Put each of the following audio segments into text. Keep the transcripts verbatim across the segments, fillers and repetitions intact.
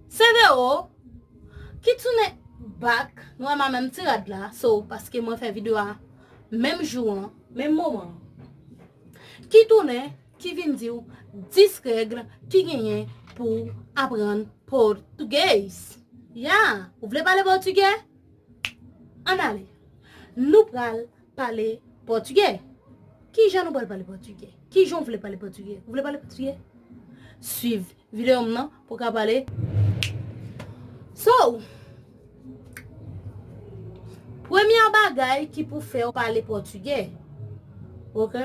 Se Vero ki tounen back. Nou wè m a menm ti rad la. So, paske mwen fè videyo a menm jou an, menm moman an. Ki tounen, ki vin di w dis règ ki genyen pou w aprann pòtugèz. Ya, ou vle pale pòtugè? Ann ale. Nou pral pale pòtugè. Kijan nou pral pale pòtugè? Kijan w vle pale pòtugè? Ou vle pale pòtugè? Swiv videyo m nan pou w ka pale. So, premye bagay ki pou fè w pale pòtugè, ok?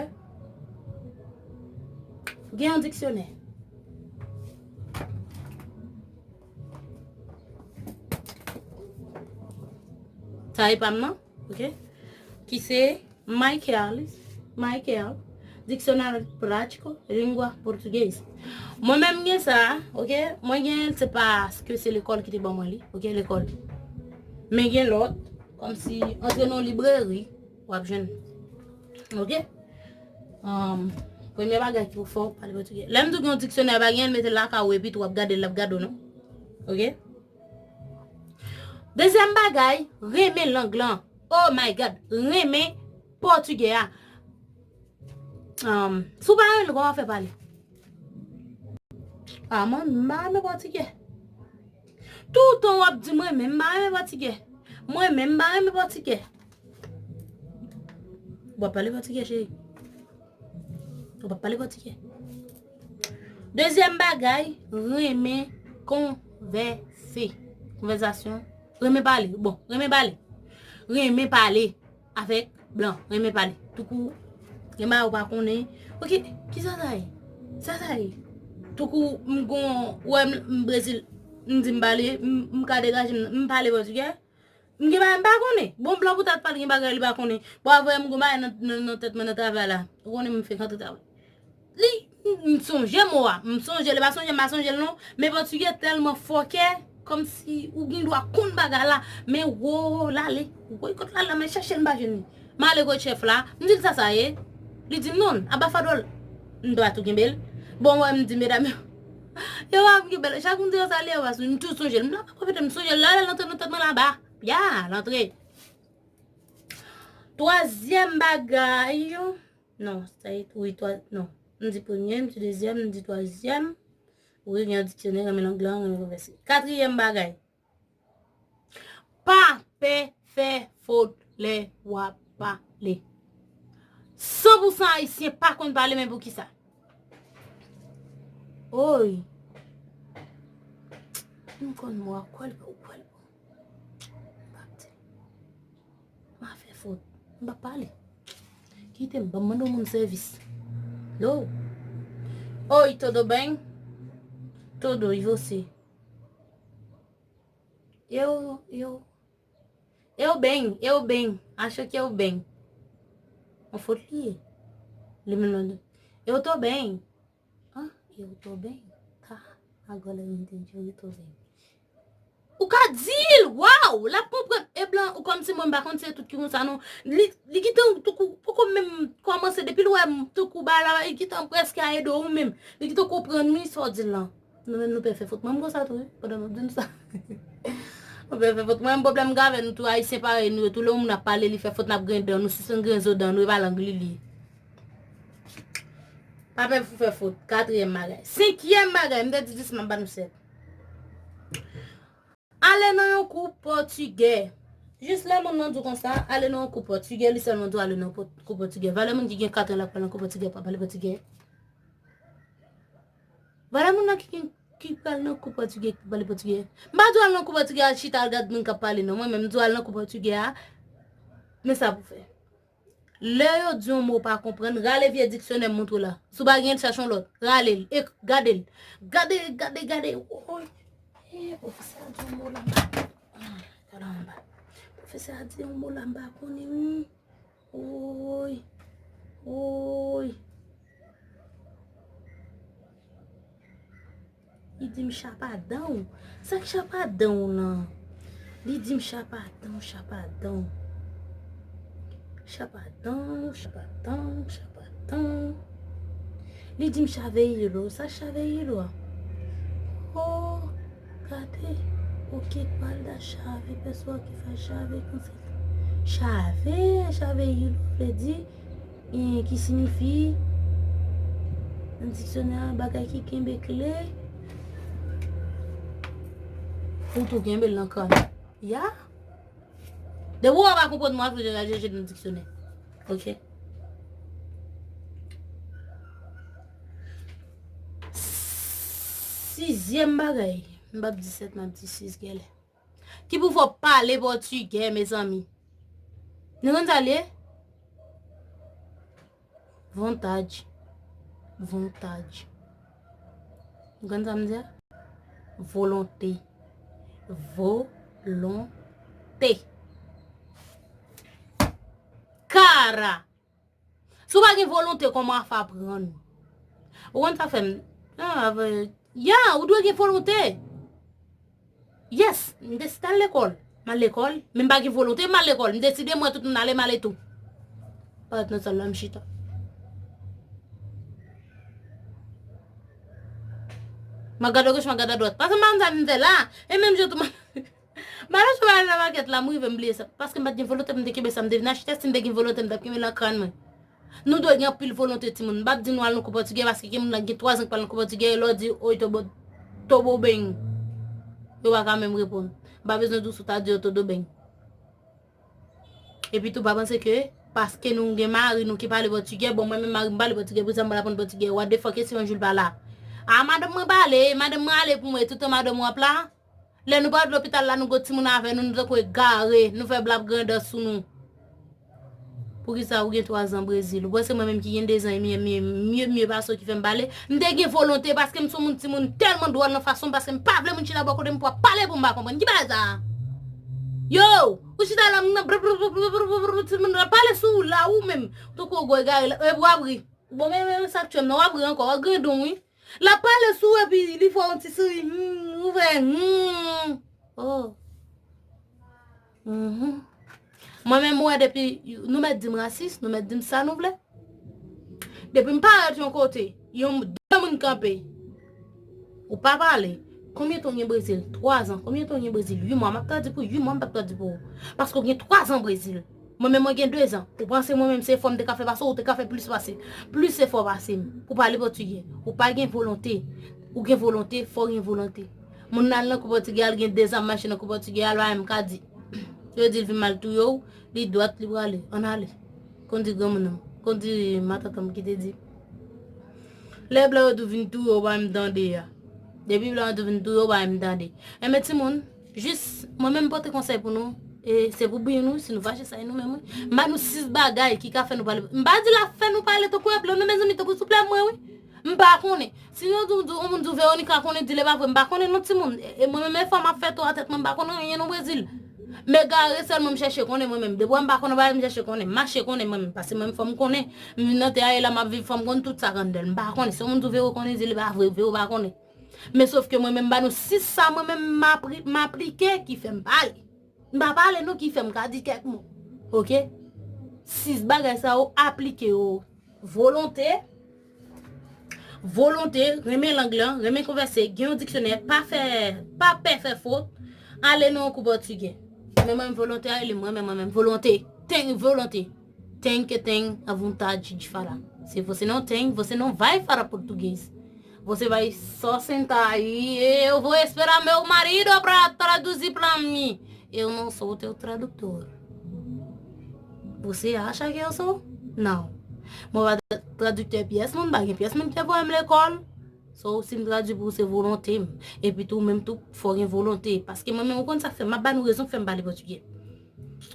Gen yon diksyonè. Sa e pa m nan, ok? Ki se Michael, Michael, Dicionário Prático Língua Portuguesa. Mwen menm gen sa, ok? Mwen gen l, se paske se lekòl ki te ban mwen li, ok? Lekòl. Men gen lòt, kòmsi antre nan libreri, w ap jwenn. Ok? Um, premye bagay ki pou fè w pale pòtugè. Lè m di w gen yon diksyonè, pa gen l mete l lakay ou epi tou w ap gade l, l ap gade w non. Ok? Dezyèm bagay, renmen lang lan. Oh my God, renmen pòtugè a. Um, si w pa renmen l, kòman w ap fè pale? Ah, mwen, m pa renmen pòtugè. Toutan w ap di mwen menm m pa renmen pòtugè. Mwen menm m pa renmen pòtugè. W ap pale pòtugè, cheri. W ap pale pòtugè. Dezyèm bagay, renmen konvèse. Konvèsasyon. Renmen pale. Bon, renmen pale. Renmen pale avèk blan. Renmen pale. Toukou, gen bagay ou pa konnen. Ok, kisa sa ye? Sa sa ye? Toukou, m gon, ou wè m, m Brezil, m di m pale, m, m ka degaje m, m pale pòtugè. M gen bagay m pa konnen. Bon, blan pou tèt pa l gen bagay li pa konnen. Bon, avè m gon bagay nan, nan, nan tèt mwen nan travay la. Ou konnen m frekante travay. Li, m, m sonje mo a. M sonje l, e pa sonje m pa sonje l non. Men pòtugè tèlman fòkè, kòmsi ou gen dwa konn bagay la. Men wo, l ale. Woy, kot l ale la, m al chache l, m pa jwenn li. M ale kot chèf la, m di l sa sa ye. Li di m non, aba fadòl. M dwa tou kenbe l. Bon, wè, m di medam yo. Yo pa m kenbe l. Chak moun di yo sa li yo pa sou. M tou sonje l. M la pa pwofite, m sonje l. L ale, l antre nan tèt mwen laba. Ya, l antre. Twazyèm bagay. Non, sa e, wi, twa, non. M di premye, m di dezyèm, m di twazyèm. Wi, gen yon diksyonè, renmen lang lan, renmen konvèse. Katriyèm bagay. Pa pè fè fot lè w ap pale. San pou san Ayisyen pa konn pale, men poukisa? Oy. M konn mo a, kwè l pa kwè l. M p ap di. M a fè fot. M p ap pale. Kite m, ban m mande yon moun sèvis. Lo. Oi, tudo bem? Tudo, e você? Eu, eu, eu bem, eu bem. Acho que eu bem. Yon fot li ye. Li menm nan. Eu tô bem. Ah, eu tô bem. Tá. Agora eu entendi, eu tô bem. Ou ka di l, waw, l ap konprann. E blan, ou kòmsi mwen m pa konn se tout ki konsa non. Li, li gentan toukou, poko menm kòmanse, depi l wè m toukou ba la, li gentan prèske a ede w menm. Li gentan konprann wi sa w di l lan. Nou menm nou pè fè fot. Mwen m konsa tou wi, pandan m ap di nou sa. Nou pè fè fot. Mwen menm pwoblèm m gen avè nou tou, Ayisyen parèy nou yo, tou lè yon moun ap pale, li fè fot, n ap grenn dan nou, si se yon grenn zo dan nou, e pa lang li li ye. Pa pè pou fè fot. Katriyèm bagay. Senkyèm bagay, m te di dis, m ap ba nou sèt. Ale nan yon kou pòtigè. Jis lè moun nan di w konsa, ale nan yon kou pòtigè, li sèlman di w ale nan pò-, kou pòtigè. Valè moun ki gen katran l ap pale nan kou pòtigè, pa pale pòtigè. Valè moun nan ki gen, ki pral nan kou pòtigè, ki pale pòtigè. M pa di w al nan kou pòtigè, al chita, al gad moun k ap pale, non. Mwen menm, m di w al nan kou pòtigè a, men sa pou fè. Lè yo di yon mo w pa konprann, rale vye diksyonè m montre w la. Si w pa gen l, chache yon lòt. Rale l, ek-, gade l. Gade, gade, gade. Woy. Eh, pwofesè a di yon mo la, m pa. Ah, gade anba. Pwofesè a di yon mo la, m pa konnen, wi. Woy. Woy. Li di m chapadan w. Sa k chapadan w lan? Li di m chapadan w, chapadan w. Chapadan w, chapadan w, chapadan w. Li di m chaveyilo. Sa chaveyilo a? Oh, Gade, oke, Gwalda chave, pèswa ki fè chave konsa. Chave, chave, you know, vle di, eh, ki siyifi, nan diksyonè a, bagay ki kenbe kle. Ou tou kenbe l nan kràn. Ya? Depi w pa konprann mo a, fò w al chèche nan diksyonè. Oke? Sizyèm bagay, m p ap di sèt, m ap di sis gèlè. Ki pou fè w pale pòtigè, mezanmi? Nou konn sa l ye? Vontade. Vontade. Ou konn sa m di a? Volonte. Volonte. Kara. Si w pa gen volonte, kòman w ap aprann? Ou konn sa fè m? Ah, ya, ou dwe gen volonte. Yes, m deside al lekòl. M al lekòl, men m pa gen volonte, m al lekòl. M deside m wè tout moun ale, m ale tou. Parèt nan sal la, m chita. M ap gade agoch, m ap gade adwat. Paske m pa konn sa m fè la. E menm jan tou, m ap, m al achte bagay nan makèt la, m rive m bliye sa. Paske m pa t gen volonte pou m te kenbe sa m te vin achte. Si m te gen volonte, m t ap kenbe l nan kràn mwen. Nou dwe gen anpil volonte, timoun. M p ap di nou al nan kou pòtigè, paske gen moun la gen twa zan ki pa al nan kou pòtigè, e lè w di, "Oy, tobo, tobo beng." Yo pa ka menm reponn. M pa bezwen di w si w ta di yo todo beng. Epi tou, pa panse ke paske nou gen mari nou ki pale pòtigè, bon, mwen menm mari m pale pòtigè, pou sa m pral aprann pòtigè. What the fuck, e si yon jou l pa la? A, madanm mwen pale, madanm mwen ale pou mwen, e toutan madanm w ap la? Lè nou pa t lopital la, nou gon timoun avè nou, nou tankou egare, nou fè blab grandans sou nou. Poukisa ou gen twa zan Brezil? Ou panse mwen menm ki gen de zan e mye, mye, mye, mye pase w ki fè m pale? M te gen volonte paske m se yon moun, timoun tèlman dwòl nan fason m, paske m pa vle moun chita bò kote m pou ap pale pou m pa konprann. Ki bagay sa a? Yo! Ou chita la, m nan brr, brr, brr, timoun nan pale sou ou la, ou menm. Tankou w gwo egare la, e w ap ri. Bon, men, men, men sa k tchwè m nan, w ap ri ankò, w grandon, wi. L ap pale sou ou epi li fè yon ti souri. Hmm, ou fè, hmm. Oh. Mhm. Mwen menm, mwen, depi nou mèt di m rasis, nou mèt di m sa nou vle. Depi m parèt yon kote, yon, de moun kanpe. Ou pa pale. Konbyen tan w gen Brezil? Twa zan. Konbyen tan w gen Brezil? Uit mwa. M ap tradui pou uit mwa, m p ap tradui pou ou. Paske w gen twa zan Brezil. Mwen menm, mwen gen de zan. Ou panse mwen menm se efò m te ka fè pase w, ou te ka fè plis pase, plis efò pase m. Pou pale pòtigè. Ou pa gen volonte. Ou gen volonte, fò w gen volonte. Moun nan al nan kou pòtigè, al gen de zan ap mache nan kou pòtigè, al pa menm ka di. Yo di l vin mal touye w, li dwat, li prale. Ann ale. Konn di granmoun nan. Konn di matant an ki te di. Lè blan yo tou vin touye w, pa menm tande a. Depi blan yo tou vin touye w, pa menm tande. Enben, timoun, jis, mwen menm pote konsèy pou nou. E se pou byen nou, si nou fache sa e nou menm, wi. M ba nou sis bagay ki ka fè nou pale. M pa di l ap fè nou pale tankou yon blan, non, mezanmi, tankou souple mwen, wi. M pa konnen. Si nou di, di, yon moun di w Veronica konnen, di l e pa vre, m pa konnen non, timoun. E, e mwen menm efò m ap fè tou a tèt mwen, m pa konnen anyen non Brezil. M egare sèlman, m chèche konnen mwen menm. Depi w wè m pa konnen bagay, m chèche konnen. M mache konnen mwen menm, paske mwen menm fò m konnen. M vin nan tè a, e la m ap viv, fò m konn tout sa k anndan l. M pa konnen. Si yon moun di w Vero konnen, di l e pa vre, Vero pa konnen. Men sof ke mwen menm, m ba nou sis sa mwen menm m apri-, m aplike ki fè m pale. M pa pale non, ki fè m ka di kèk mo. Oke? Sis bagay sa yo, aplike yo. Volonte. Volonte, renmen lang lan, renmen konvèse, gen yon diksyonè, pa fè, pa pè fè fot, ale nan yon kou pòtigè. Mwen menm volonte a, e li mwen menm, mwen menm volonte. Tem, volonte. Tem que tem a vontade de falar. Se você não tem, você não vai falar português. Você vai só sentar aí, eu vou esperar meu marido pra traduzir pra mim. Eu não sou teu tradutor. Você acha que eu sou? Não. Mwen pa tra-, tradiktè pyès moun, pa gen pyès moun ki te voye m lekòl. So, si m tradui pou ou, se volonte m. Epi tou, ou menm tou, fò w gen volonte. Paske mwen menm, ou konn sa k fè m, m ap ba nou rezon k fè m pale pòtigè.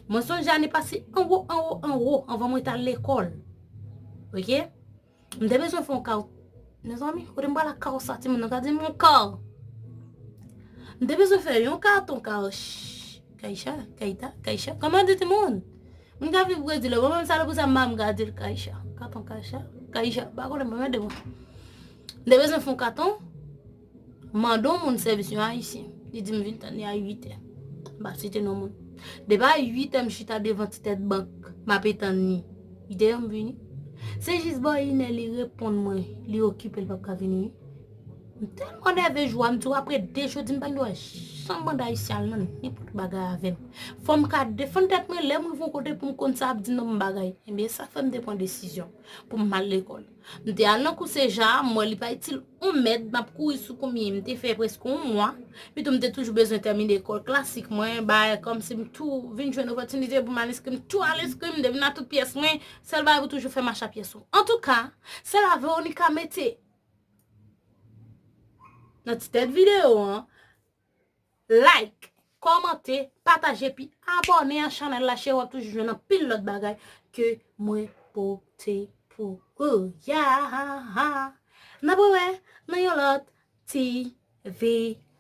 Mwen sonje ane pase anwo, anwo, anwo, anvan mwen t al lekòl. Oke? M te bezwen fè yon kaw. Mezanmi, kote m pral ak kaw sa, timoun nan ka di m yon kaw. M te bezwen fè yon katon kaw. Ch-, Kaysha, Kayta, Kaysha. Kòman di timoun? Moun ka viv Brezil, mwen menm sa le pou sa m pa m ka di l Kaysha. Katon Kaysha, Kaysha. Pa konnen mwen, mande mwen. M te bezwen fè yon katon. Mande yon moun sèvis, yon ayisyen. Li di m vin tann li a uit è. M pa site non moun. Depi a uit è m chita devan ti tèt bank, m ape tann li. Li te yon m vini. Se jis bò inè li reponn mwen, li okipe, l p ap ka vini wi. M tèlman nève jou a, m di w apre de jodi m pa gen dwa janm mande Ayisyen al nan nenpòt bagay avè m. Fò m ka defann tèt mwen, lè m rive yon kote pou m konn sa ap di non m bagay. Ebyen, sa fè m te pran desizyon pou m al lekòl. M te al nan kou Seja, m wè li pa itil yon mèd, m ap kouri sou koumye, m te fè prèske yon mwa. Pito m te toujou bezwen tèmine lekòl klasik mwen, bay kòmsi m tou vin jwenn opòtinite pou m al enskri m, tou al enskri m, m te vin nan tout pyès mwen, sèl bagay pou toujou fè mache a pyès ou. Antouka, sè la Veronica mete nan ti tèt videyo an, like, kòmante, pataje, epi abòne a chanèl la, cheri, w ap toujou jwenn anpil lòt bagay ke mwen pote pou ou. Ya, n ap wè nan yon lòt ti videyo.